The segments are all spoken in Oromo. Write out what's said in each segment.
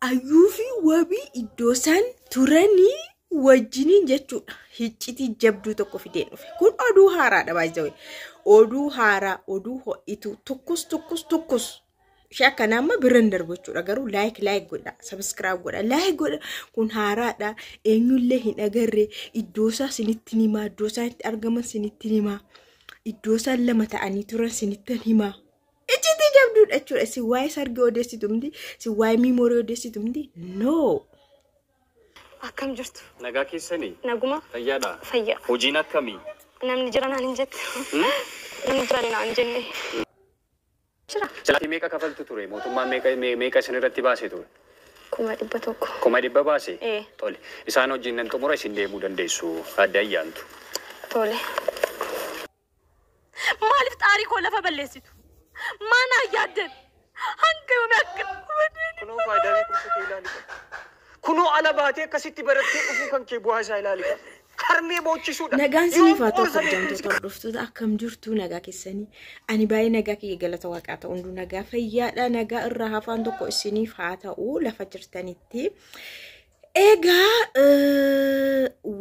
Ayyuu fi Wabii iddoo isaan turanii wajjiniin jechuudha. Hiccitii jabduu tokko fideen dhufe. Kun oduu haaraadha baay'ee. Oduu haaraa, oduu ho'itu, tokkos tokkos tokkos. Ishee akkanaa amma bira hin darbu jechuudha. Garuu like like godha, subscribe godha, like godha. Kun haaraadha. Eenyullee hin agarre. Iddoo isaa sinitti himaa, iddoo isaan itti argaman sinitti himaa. Iddoo isaan lama ta'anii turan sinitti himaa. Iccitii jabduudha jechuudha. Si waa'ee sargii odeessitu miti, si waa'ee memory odeessitu miti. No. Akkam jirtu? Nagaa keessanii? Naguma? Fayyaadha? Fayyaa. Hojiin akkamii? Namni jira naan hin jette. Namni jira naan hin jenne. Jira. Silaatii meeqa kafaltu ture? Mootummaan meeqa meeqa isin irratti baase ture? 100,000. 100,000 baase? Ee. Tole. Isaan wajjin nan xumura, isin deemuu dandeessu. Adde Ayyaantu. Tole. Maaliif xaarii koo lafa balleessitu? Maanaa yaaddan? Hanga yoomii akka Kunoo faayidaa beekumsa kee ilaali qaba. Kunoo ala baatee akkasitti barattee dhufuu kan kee bu'aa isaa ilaali qaba. Harmee boochisuudha. Nagaan isiniif haa ta'u, Yoom qorsa kabajamtoota hordoftoota, akkam jirtu? Nagaa keessanii? Ani baay'ee nagaa kiyya, galata waaqaa ta'u, hunduu nagaa fayyaadha. Nagaa irraa hafaan tokko isiniif haa ta'u lafa jirtanitti. Egaa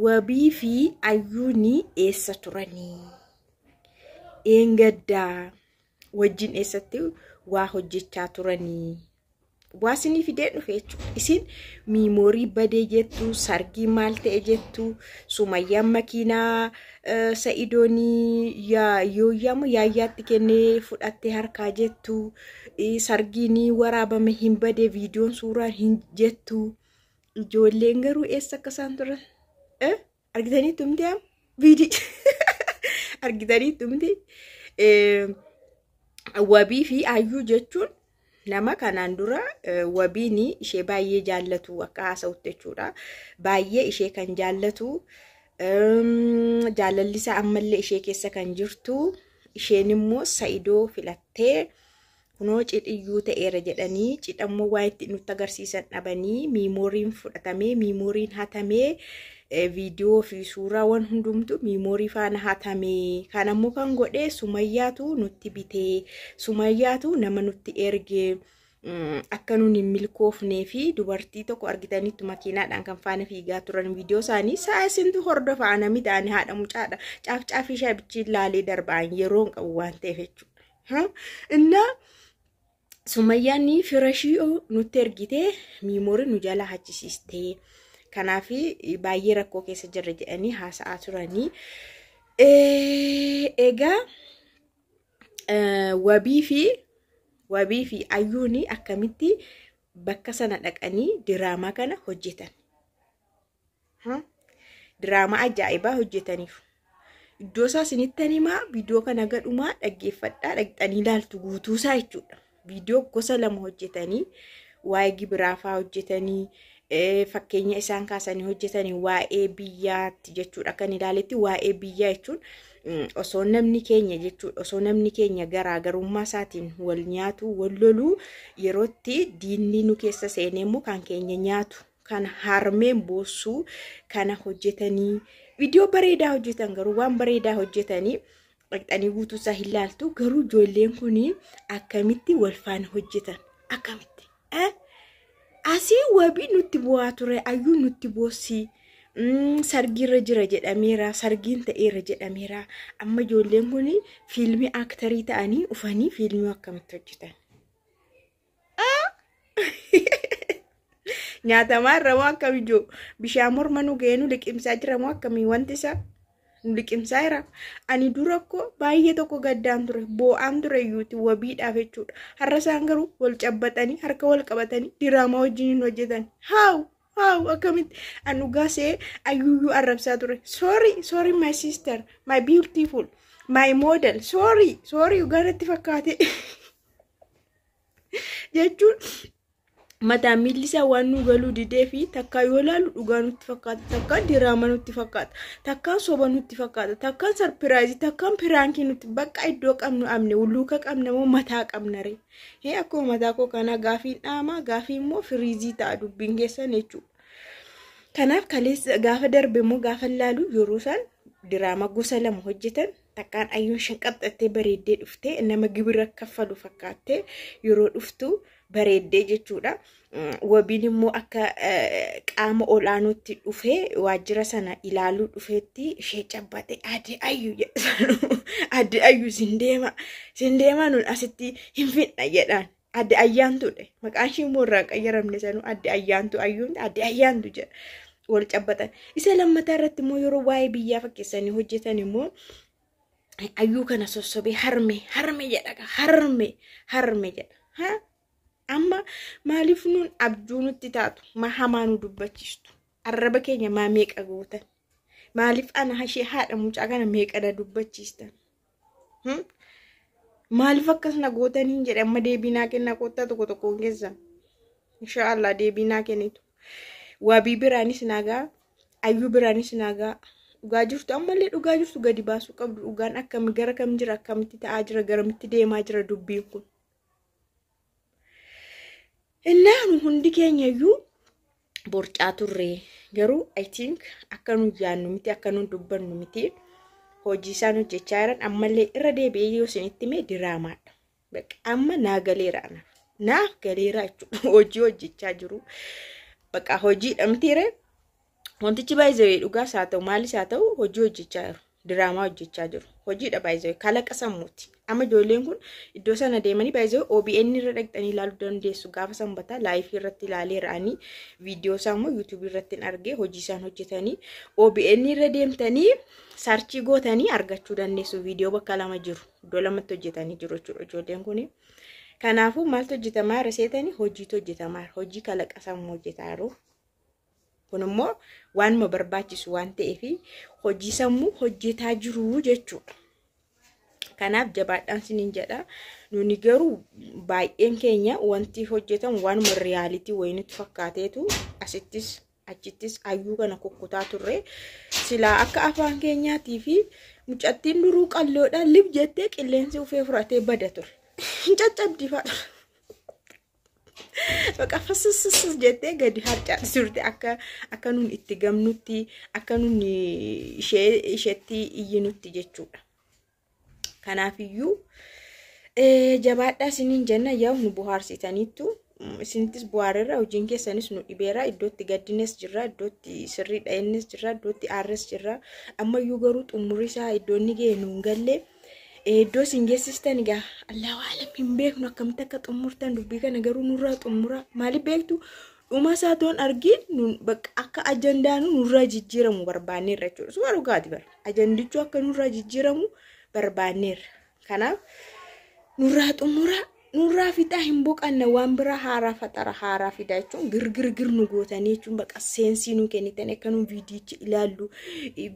Wabii fi Ayyuuni eessa turanii? Eengaddaa wajjin eessatti waa hojjechaa turanii? Waa isinii fidee dhufe jechuudha. Isin memory badee jettu, sargii maal ta'e jettu, Sumayyaan makiinaa Sa'idoonii yooyyaamu yaayyaatti kennee fudhattee harkaa jettu, sargiin waraabame hin badee viidiyoon suuraan hin jettu. Ijoolleen garuu eessa akka isaan turan? Argitaniitu miti amma? Viidiyoo argitaniitu miti? Wabii fi Ayyuu jechuun nama kanaan dura Wabiin ishee baay'ee jaallatu akka haasa'utti jechuudha. Baay'ee ishee kan jaallatu, jaalalli isaa ammallee ishee keessa kan jirtu, isheen immoo Sa'idoo filattee kunoo cidhiyyuu ta'eera jedhanii, cidhammoo waa itti nutti agarsiisan dhabanii, memoryn fudhatamee, memoryn hatamee, viidiyoo fi suuraawwan hundumtu memory faana hatamee, kan ammoo kan godhe Sumayyaatu nutti bitee, Sumayyaatu nama nutti ergee, akka nun hin milkoofnee fi dubartii tokko argitaniittu makiinaadhaan kan faana fiigaa turan viidiyoo isaanii sa'a isintu hordofa, ana miti, ani haadha mucaadha, caaf caafii shaabichi laalee darba'an yeroo hin qabu waan ta'eef jechuudha. Innaa Sumayyaan firashii nutti ergitee memory nu jala hachisiistee, kanaaf baay'ee rakkoo keessa jirra jedhanii haasa'aa turanii. Egaa Wabii fi Ayyuun akkamitti bakka sana dhaqanii diraamaa kana hojjetan? Diraamaa ajaa'ibaa hojjetaniif. Iddoo isaa isinittan himaa, viidiyoo kana gadhumaa dhaggeeffadhaa, dhaqxanii ilaaltu guutuusaa jechuudha. Viidiyoo gosa lama hojjetanii, waa'ee gibiraa fa'aa hojjetanii, fakkeenya isaan kaasanii hojjetanii waa'ee biyyaatti jechuudha. Kan ilaaletti waa'ee biyyaa jechuun osoo namni keenya jechuudha, osoo namni keenya garaagarummaa isaatiin wal nyaatu, wal loluu, yerootti diinni nu keessa seenee immoo kan keenya nyaatu kan harmeen boossuu kana hojjetanii, viidiyoo bareedaa hojjetan, garuu waan bareedaa hojjetanii dhaqxanii guutuu isaa hin laaltu. Garuu ijoolleen kun akkamitti wal faana hojjetan, akkamitti asii Wabii nutti bu'aa ture, Ayyuu nutti boossii, sargiirra jira jedhameera, sargiin ta'eera jedhameera, amma ijoolleen kun fiilmii actor ta'anii dhufanii fiilmii akkamitti hojjetan? Nyaatamaa irra moo akkam ijoo bishaan morma nu ga'ee nu liqimsaa jira moo akkamii wanti isaa nu liqimsaa jira? Ani dura koo baay'ee tokko gaddaan ture, boo'aan ture iyyuuti Wabiidhaaf jechuudha. Har'a isaan garuu wal cabbatanii, harka wal qabatanii diraamaa wajjin hin hojjetan. How akkamitti? An dhugaa see Ayyuuyyuu arrabsaa ture. Sorry, sorry, my sister, my beautiful, my model, sorry, sorry, dhugaa natti fakkaate jechuun mataan miilli isaa waan nu galuu didee fi takkaa yoo ilaalu dhugaa nutti fakkaata, takkaan diraama nutti fakkaata, takkaan soba nutti fakkaata, takkaan surprise, takkaan prank nutti, bakka iddoo qabnu amne luka qabna moo mataa qabna ree? Hee, akkuma mataa koo kanaa gaafiin dhaamaa, gaafii immoo firiizii ta'a dubbiin keessan jechuudha. Kanaaf kaleessa gaafa darbe immoo gaafa ilaalu, yeroo isaan diraama gosa lama hojjetan, takkaan Ayyuun shanqaxxattee bareeddee dhuftee nama gibira kaffalu fakkaattee yeroo dhuftu bareeddee jechuudha. Wabiin immoo akka qaama ol'aanuutti dhufee waajjira sana ilaaluu dhufeetti ishee cabbate adde Ayyuu jedhan. Adde Ayyuu sin deema, sin deema, nun asitti hin fidna jedhaan. Adde Ayyaantuudha. Maqaan ishee immoo irraa qayyaramne sanuu adde Ayyaantu, Ayyuun adde Ayyaantu jedha. Wal cabbatan. Isa lammataa irratti immoo yeroo waa'ee biyyaa fakkeessanii hojjetan immoo Ayyuu kana sossobee harme harme jedha, harme harme jedha. Haa? Amma maaliif nuun abjuu nutti taatu? Maa hamaa nu dubbachiistu? Arraba keenya maa meeqa gootan? Maaliif ana ishee haadha mucaa kana meeqa na dubbachiistan? Maaliif akkas na gootaniin jedhe? Amma deebii naa kennaa, kottaa tokko tokkoon keessan. Inshaallah deebii naa kennitu. Wabii biraanis nagaa, Ayyuu biraanis nagaa. Dhugaa jirtu ammallee dhugaa jirtu gadi baasuu qabdu. Dhugaan akkami, gara kam jira, akkamitti ta'aa jira, garamitti deemaa jira dubbiin kun? Innaa nu hundi keenya iyyuu borcaa turre, garuu I think akka nu yaadnu miti, akka nu dubbannu miti. Hojii isaan hojjechaa jiran ammallee irra deebi'ee yoo isinitti hime diraamaadha. Bakka amma naa galeera anaaf. Naaf galeera jechuudha. Hojii hojjechaa jiru. Bakka hojiidha mitiire. Wantichi baay'ee dhugaas haa ta'u, maalis haa ta'u, hojii hojjechaa jiru. Diraamaa hojjechaa jiru. Hojiidha baay'ee, kalaqa sammuuti. Amma ijoolleen kun iddoo sana deemanii baay'ee OBN irra dhaqxanii ilaaluu dandeessu. Gaafa Sanbataa live irratti ilaaleera ani, viidiyoo isaa immoo YouTube irratti hin argee. Hojii isaan hojjetanii OBN irra deemtanii search gootanii argachuu dandeessu. Viidiyoo bakka lama jiru. Iddoo lamatti hojjetanii jiru jechuudha ijoolleen kuni. Kanaafuu maaltu hojjetamaa jira seetanii? Hojiitu hojjetamaa jira. Hojii kalaqa sammuu hojjetaa jiru. Kun immoo waanuma barbaachisu waan ta'eef hojii sammuu hojjetaa jiru jechuudha. Kanaaf jabaadhaan siniin jedha. Nuni garuu baay'een keenya wanti hojjetamu waanuma reality wayinitti fakkaateetu asittis achittis Ayyuu kana kukkutaa turre. Silaa akka afaan keenyaatii fi mucattiin duruu qalloodha, lib jettee qilleensi ufee fudhatee bada ture. Caccabdii fa'a. Baqa fasasasas jettee gadi harcaati turte, akka nun itti gamnutti, akka nun ishee isheetti iyyinutti jechuudha. Kanaafiyyuu jabaadhaa isiniin jenna. Yaa nu bohaarsitaniittu, isinittis bohaareerra, hojiin keessanis nu dhibeera. Iddootti gaddines jirra, iddootti sirrii dha'innes jirra, iddootti aarres jirra. Ammayyuu garuu xumurri isaa iddoo inni ga'e nu hin galle. Iddoo isin geessistan egaa Allahu alam, hin beeknu akkamitti akka xumurtan dubbii kana. Garuu nurraa xumura. Maaliif beektu? Dhuma isaa toon argin nun bakka akka ajandaanu nurraa jijjiiramu barbaanneerra jechuudha. Suba dhugaati bara. Ajandichuu akka nurraa jijjiiramu barbaanneerra. Kanaaf nurraa xumura, nurraa fixaa, hin boqanna. Waan biraa haaraa faxara haaraa fidaa jechuun girgirgir nu gootanii jechuun baqa sense nu kennitan, akka nu viidiyichi ilaallu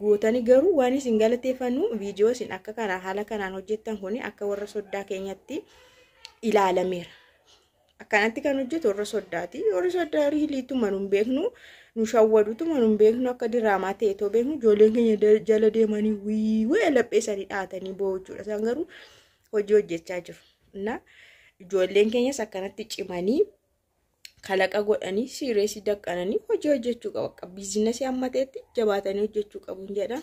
gootanii. Garuu waan isin galateeffannu, viidiyoo isin akka kana haala kanaan hojjettan kuni akka warra soddaa keenyatti ilaalameera. Akkanatti kan hojjetu warra soddaati. Warri soddaa riiliituma nu hin beeknu, nu shawwadutuma nu hin beeknu. Akka diraamaa ta'e too beeknu, ijoolleen keenya jala deemanii wiiwee laphee isaanii dhaatanii boo'u jechuudha. Isaan garuu hojii hojjechaa jiru. Na ijoolleen keenyas akkanatti cimanii kalaqa godhanii, serious daqqananii hojii hojjechuu qabu. Akka business amma ta'etti jabaatanii hojjechuu qabu jedha.